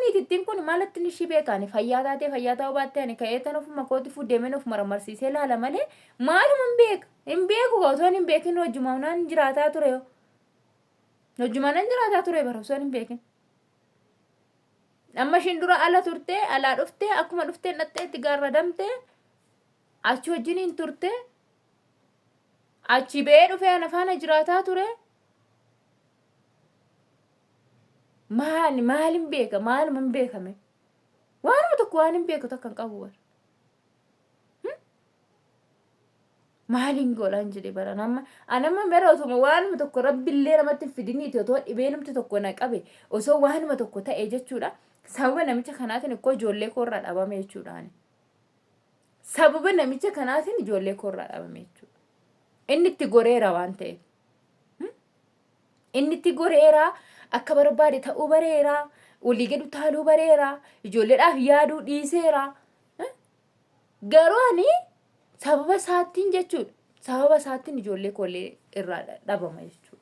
niitittiin kun maalatti ishii beeka ani fayyaa taatee fayyaa ta'uu baattee ani ka'ee tan ofuma kooti fuudhee of maramarsiisee laala malee maaluma hin beeka. Hin beeku osoo hin beekin hojjuma naan jiraataa ture. Hojjuma nan jiraataa ture bara osoo hin beekin. Amma ishiin dura ala turte alaa dhufte akkuma dhuftee dhattee itti gaarradamte achi wajjiniin turte achi ba'ee dhufee ana faana jiraataa ture. Maali maalin beeka maaluma hin beekame waanuma tokko waan hin beeku takka hin qabu bara. Maaliin godhaan jedhe baran amma anamma bara otuma waanuma tokko rabbillee namatti hin fidiniiti otoo dhibee namti tokko na qabe osoo waanuma tokko ta'e jechuudha. Sababa namicha kanaatiin ikkoo ijoollee koorraa dhabame jechuudha ani. Sababa namicha kanaatiin ijoollee koorraa dhabame jechuudha. Inni itti goreera waan ta'eef. Inni itti goreera akka barbaade ta'uu bareera walii gadi utaaluu bareera ijoolleedhaaf yaaduu dhiiseera. Garuu ani sababa isaattiin jechuudha. Sababa isaattiin ijoollee koollee irraa dhabama jechuudha.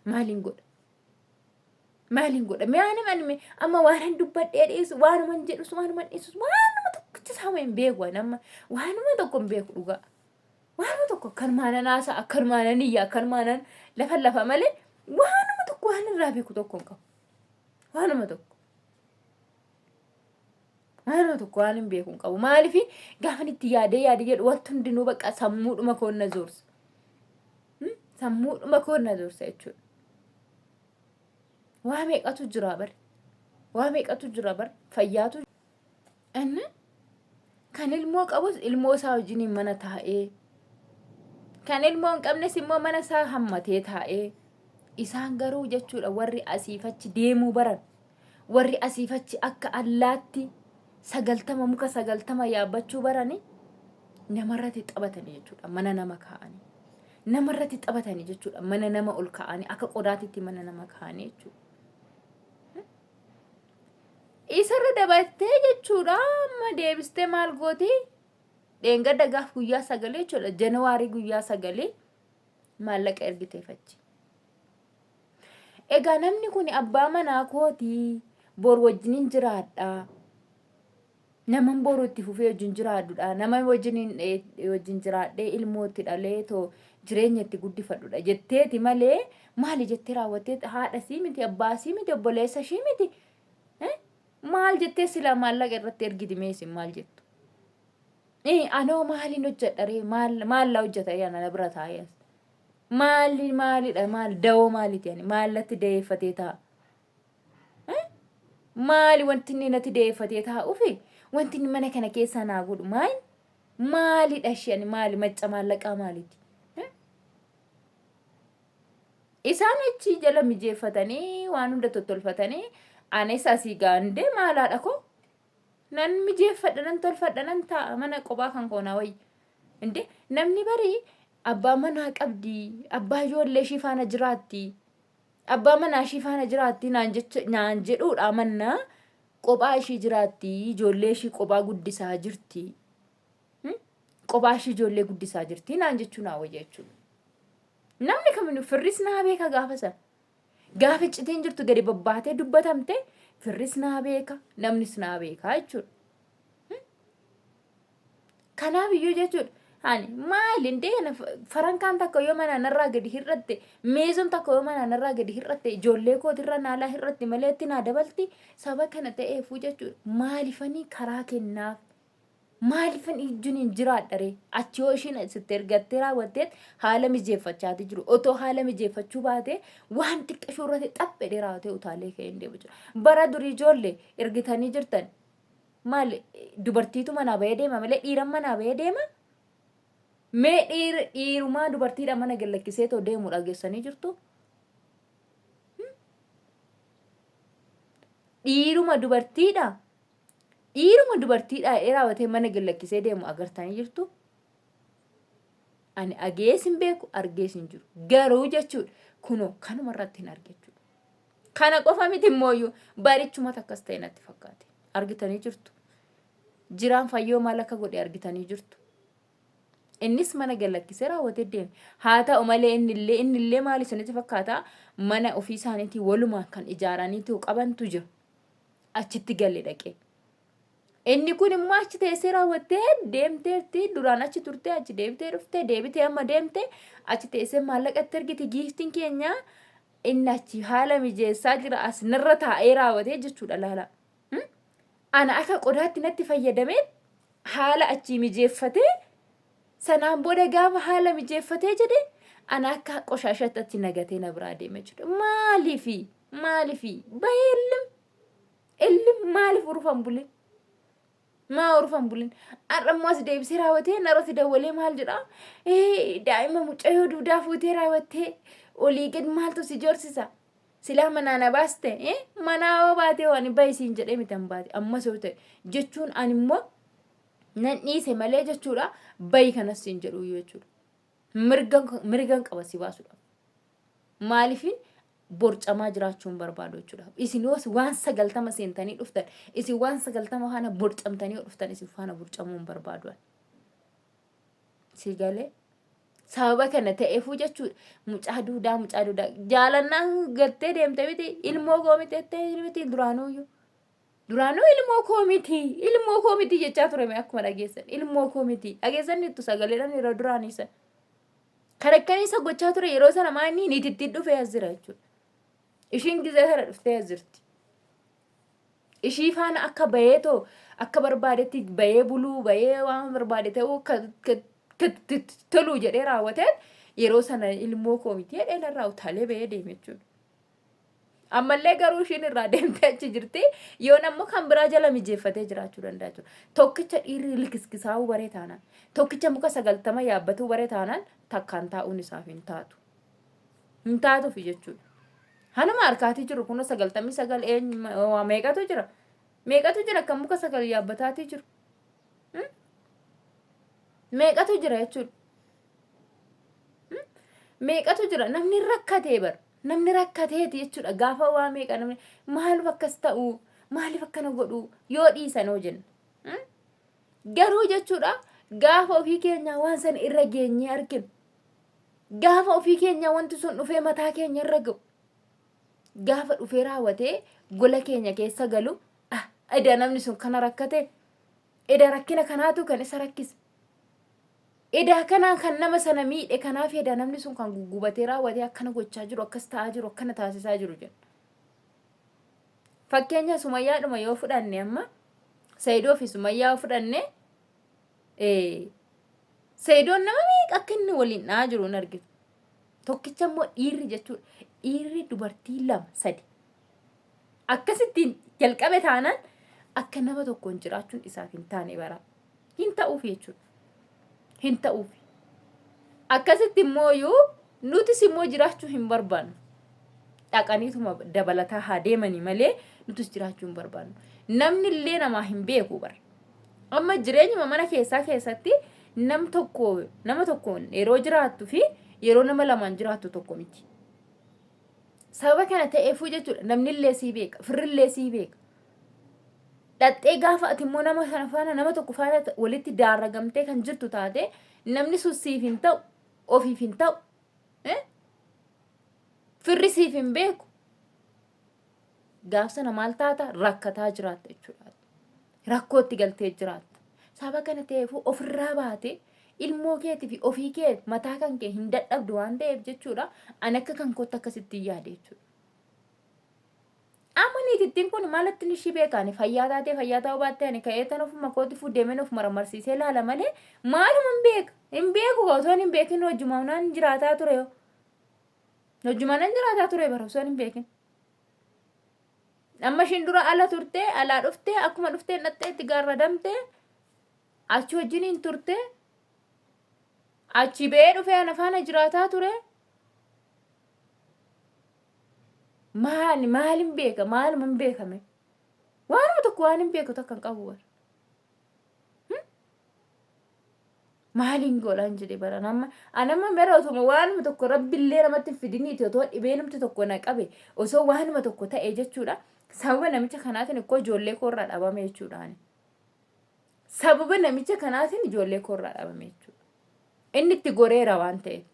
Maaliin godha? Maaliin godha? Mee ani ani amma waanan dubbadhee dhiisu waanuman jedhus waanuman dhiisus waanuma tokkicha isaa hin beeku ani amma waanuma tokko hin beeku dhugaa. Waanuma tokko akkanumaanan haasa'a akkanumaanan iyya akkanumaanan lafa lafa malee waanuma tokko waan irraa beeku tokko hin qabu. Waanuma tokko. Waanuma tokko waan hin beeku hin qabu. Maaliif gaafan itti yaadee yaadee jedhu wanti hundinuu bakka sammuudhuma koon na zoorsa. Sammuudhuma koon na zoorsa jechuudha. Waa meeqatu jira bar. Waa meeqatu jira bar. Fayyaatu. Inni kan ilmoo qabus ilmoo isaa wajjiniin mana taa'ee kan ilmoo hin qabnes immoo mana isaa hammatee taa'ee isaan garuu jechuudha warri asiif achi deemuu baran warri asiif achi akka allaatti 90 muka 90 yaabbachuu barani namarratti taphatanii jechuudha mana nama kaa'anii namarratti taphatanii jechuudha mana nama ol kaa'anii akka qodaatitti mana nama kaa'anii jechuudha. Isarra dabartee jechuudha amma deebistee maal gooti dheengadda gaaf guyyaa sagalee jechuudha janawaarii guyyaa sagalee maallaqa ergiteef achi. Egaa namni kun abbaa manaa kooti bor wajjinin jiraadha. Naman boru itti fufee wajjin jiraadhudha. Nama wajjin wajjin jiraadhee ilmoo itti dhalee too jireenya itti guddifadhudha jetteeti malee maali jettee raawwattee haadha sii miti abbaa sii miti obboleessa ishii miti. Maal jettee silaa maallaqa irratti ergiti mee isin maal jettu? Anoo maaliin hojjedha ree maal maal la hojjeta ree ana bira taa'ee as. Maali maalidha maal dawoo maaliti ani maallatti da'eeffatee taa'a. Maali wanti inni natti da'eeffatee taa'uufi wanti inni mana kana keessaa naa godhu maali? Maalidha ishee ani maali macca maallaqaa maaliti? Isaan achi jala mijeeffatanii waan hunda tottolfatanii anis asii gaandee maalaadha koo nan mijeeffadha nan tolfadha nan taa'a mana kophaa kan koo naa wayya. Inde namni barii abbaa manaa qabdi abbaa ijoollee ishii faana jiraatti abbaa manaa ishii faana jiraatti naan jecha naan jedhuudha mannaa kophaa ishii jiraatti ijoollee ishii kophaa guddisaa jirti. Kophaa ishii ijoollee guddisaa jirti naan jechuu naa wayya jechuudha. Namni kamiyyuu firris naa beeka gaafa sana. Gaafa iccitiin jirtu gadi babbaatee dubbatamte firris naa beeka namnis naa beeka jechuudha. Kanaaf iyyuu jechuudha. Ani maali indee kana farankaan takka yoo manaa narraa gadi hir'atte meezoon takka yoo manaa narraa gadi hir'atte ijoollee kootirra naalaa hir'atte malee itti naa dabalti saba kana ta'eefuu jechuudha. Maalifanii karaa kennaaf Maalifan ijjuniin jiraadha ree? Achi yoo ishiin sitti ergattee raawwatteet haala mijeeffachaati jiru. Otoo haala mijeeffachuu baatee waan xiqqashuu irratti xaph jedhee raawwatee utaalee ka'ee hin deemu jira. Bara durii ijoollee ergitanii jirtan maal dubartiitu manaa bahee deema malee dhiiran manaa bahee deema? Mee dhiir dhiirumaa dubartiidha mana gad lakkisee too deemu dhageessanii jirtu? Dhiiruma dubartiidha Dhiiruma dubartiidhaa jedhee raawwatee mana gad lakkisee deemu agartanii jirtu. Ani agees hin beeku argees hin jiru. Garuu jechuudha kunoo kanuma irratti hin arge jechuudha. Kana qofa miti immooyyuu barichumatu akkas ta'e natti fakkaate. Argitanii jirtu. Jiraan fayyoo maal akka godhe argitanii jirtu. Innis mana gad lakkisee raawwatee deeme. Haa ta'u malee innillee innillee maal isinitti fakkaata mana ofii isaaniitii walumaan kan ijaaraniitu qabantu jira. Achitti gale dhaqee. Inni kun immoo achi teessee raawwattee deemteerti duraan achi turtee achi deebitee dhuftee deebitee amma deemte achi teessee maallaqa itti ergiti giiftiin keenya inni achi haala mijeessaa jira as narra taa'ee raawwatee jechuudha laala. Ana akka qodaatti natti fayyadamee haala achii mijeeffatee sanaan booda gaafa haala mijeeffatee jedhe ana akka qoshaashatti achi nagatee na biraa deeme jechuudha. Maaliifi maaliifi bahee illim Illi maaliif urufan bulin? Maa urufan bulin? Har'a immoo as deebisee raawwatee narratti dawwalee maal jedhaa? Ee daa'ima mucayyoo duudaa fuutee raawwattee olii gad maaltu si jorsisa? Silaa manaa na baaste ee manaa yoo baatee waan bahi siin jedhee miti an baate ammas yoo ta'e jechuun ani immoo nan dhiise malee jechuudha bahi kanas siin jedhu jechuudha. Mirgan qaba si baasuudhaaf. Maaliifin borcamaa jiraachuu hin barbaadu jechuudha. Isin yoos waan 90 seentanii dhuftan, isin waan 90 faana borcamtanii yoo dhuftan isin faana borcamuu hin barbaadu. ani. Si galee? Sababa kana ta'eefuu jechuudha. Mucaa duudaa mucaa duudaa jaalannaan gattee deemte miti ilmoo koo miti jettee miti duraanuuyyuu. Duraanuu ilmoo koo miti ilmoo koo miti jechaa ture mee akkuma dhageessan ilmoo koo miti dhageessan ittu sagaleedhaan yeroo duraanii sana. Kan akkana isa gochaa ture yeroo sana maa inni niitittiin dhufee as jira jechuudha. Ishiin gizee sana dhuftee as jirti. Ishii faana akka bahee too akka barbaadetti bahee buluu bahee waan barbaade ta'uu akka toluu jedhee raawwatee yeroo sana ilmoo koo miti jedhee narraa utaalee bahee deeme jechuudha. Ammallee garuu ishiin irraa deemtee achi jirti. Yoon ammoo kan biraa jala mijeeffatee jiraachuu danda'a jechuudha. Tokkicha dhiirri likiskisaa'uu baree taanaan, tokkicha muka 90 yaabbatuu baree taanaan takkaan taa'uun isaaf hin taatu. Hin taatuufi jechuudha. Hanuma harkaatii jiru kun 99 eenyu waa meeqatu jira? Meeqatu jira kan muka sagal yaabbataatii jiru? Meeqatu jira jechuudha. Meeqatu jira namni rakkatee bar namni rakkateeti jechuudha gaafa waa meeqa namni maaliif akkas ta'u maaliif akkana godhu yoo dhiisan hoo jenna. Garuu jechuudha gaafa ofii keenyaa waan sana irra geenyee arginu gaafa ofii keenyaa wanti sun dhufee mataa keenya irra ga'u gaafa dhufee raawwatee gola keenya keessa galu ah eda namni sun kana rakkate eda rakkina kanaatu kan isa rakkise Edaa kanaan kan nama sana miidhe kanaaf edaa namni sun kan guggubatee raawwatee akkana gochaa jiru akkas ta'aa jiru akkana taasisaa jiru jenna. Fakkeenya Sumayyaadhuma yoo fudhanne amma Sayidoo fi Sumayyaa yoo fudhanne Sayidoon nama meeqa akka inni waliin dha'aa jiru hin argitu. Tokkicha immoo dhiirri jechuudha. Dhiirri dubartii lama sadi akkasittiin jalqabe taanaan akka nama tokkoon jiraachuun isaaf hin taane bara. Hin ta'uuf jechuudha. Hin ta'uuf. Akkasitti immoo yoo nutis immoo jiraachuu hin barbaannu. Dhaqaniituma dabalataa haa deemanii malee nutis jiraachuu hin barbaannu. Namni illee namaa hin beeku bara. Amma jireenyuma mana keessaa keessatti nam tokko nama tokkoon yeroo jiraattu fi yeroo nama lamaan jiraattu tokko miti. Sababa kana ta'eefuu jechuudha namni illee sii beeka firri illee sii beeka. Dhaqxee gaafa ati immoo nama sana faana nama tokko faana walitti daarragamtee kan jirtu taate namni sun siif hin ta'u ofiif hin ta'u eh? Firri siif hin beeku. Gaaf sana maal taata rakkataa jiraatta jechuudha. Rakkootti galtee jiraatta. Sababa kana ta'eefuu ofirraa baatee ilmoo keetii fi ofii kee mataa kan kee hin dadhabdu waan ta'eef jechuudha. Ani akka kan kootti akkasitti yaade jechuudha. Amma niitittiin kun maalatti ishii beeka ani fayyaa taatee fayyaa ta'uu baattee ani ka'ee tan ofuma kooti fuu deemeen of maramarsiisee laala malee maaluma hin beeka hin beeku osoo hin beekin hojjuma naan jiraataa ture hojjuma nan jiraataa ture bara osoo hin beekin. Amma ishiin dura ala turte alaa dhuftee akkuma dhuftee dhattee itti gaarradamte achi wajjiniin turte achi ba'ee dhufee ana faana jiraataa ture. Maali maalin beeka maaluma hin beekame waanuma tokko waan hin beeku takka hin qabu bara. Maaliin godhaan jedhe baran amma anamma mera otuma waanuma tokko rabbillee namatti hin fidiniiti otoo dhibee namti tokko na qabe osoo waanuma tokko ta'e jechuudha sababa namicha kanaatiin ikkoo ijoollee koorraa dhabame jechuudha ani. Sababa namicha kanaatiin ijoollee koorraa dhabame jechuudha. Inni itti goreera waan ta'eef.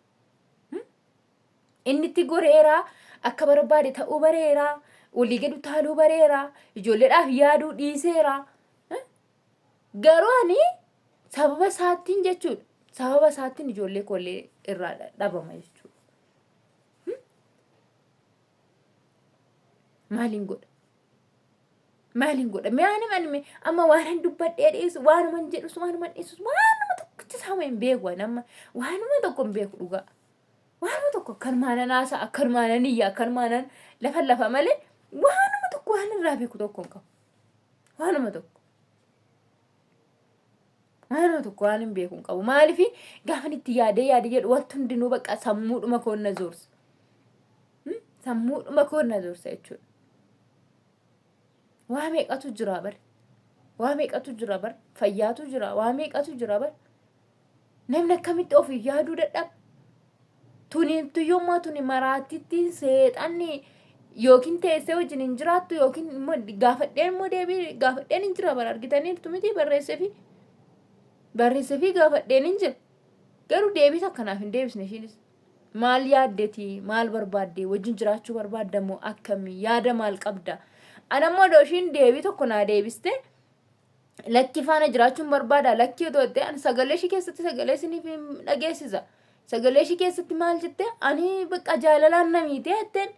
Inni itti goreera, akka barbaade ta'uu bareera, walii gadi utaaluu bareera, ijoolleedhaaf yaaduu dhiiseera. Garuu ani sababa isaattiin jechuudha. Sababa isaattiin ijoollee koollee irraa dhabama jechuudha. Maaliin godha? Maaliin godha? Mee ani ani amma waanan dubbadhee dhiisu, waanuman jedhus, waanuman dhiisus, waanuma tokkicha isaa hin beeku ani amma waanuma tokko hin beeku dhugaa. Waanuma tokko akkanumaanan haasa'a, akkanumaanan iyya, akkanumaanan lafa lafa malee waanuma tokko waan irraa beeku tokko hin qabu. Waanuma tokko. Waanuma tokko waan hin beeku hin qabu. Maaliif gaafan itti yaadee yaadee jedhu wanti hundinuu bakka sammuudhuma koon na zoorsa. Sammuudhuma koon na zoorsa jechuudha. Waa meeqatu jira bar. Waa meeqatu jira bar. Fayyaatu jira. Waa meeqatu jira bar. Namni akkamitti ofiif yaaduu dadhaba? Tuni tuyyummaa tuni maraatittiin seexanni yookiin teessee wajjin hin jiraattu yookiin immoo gaafadheen immoo deebii gaafadheen hin jira bara argitaniirtu miti barreesseefi barreesseefi gaafadheen hin jira. Garuu deebii takka naaf hin deebisne ishiinis. Maal yaaddeti? Maal barbaadde? Wajjin jiraachuu barbaadda moo akkamii? Yaada maal qabda? Ana immoo odoo ishiin deebii tokko naa deebiste lakki faana jiraachuun barbaada lakki otoo jettee ani sagalee ishii keessatti sagalee isiniif hin dhageessisa. Sagalee ishii keessatti maal jette ani bakka jaalalaan na miite jetteen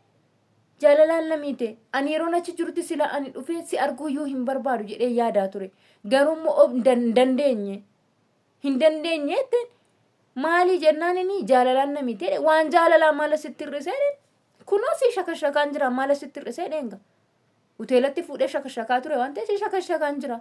jaalalaan na miite ani yeroon achi jirutti sila ani dhufee si arguu iyyuu hin barbaadu jedhee yaadaa ture garuu immoo of hin dandeenye hin dandeenye jetteen maalii jennaan inni jaalalaan na miite jedhe waan jaalalaa maala sitti hir'isee jedheen kunoo si shakashakaan jira maala sitti hir'isee jedheen gaa. Hoteelatti fuudhee shakashakaa ture waan ta'eef si shakashakaan jira.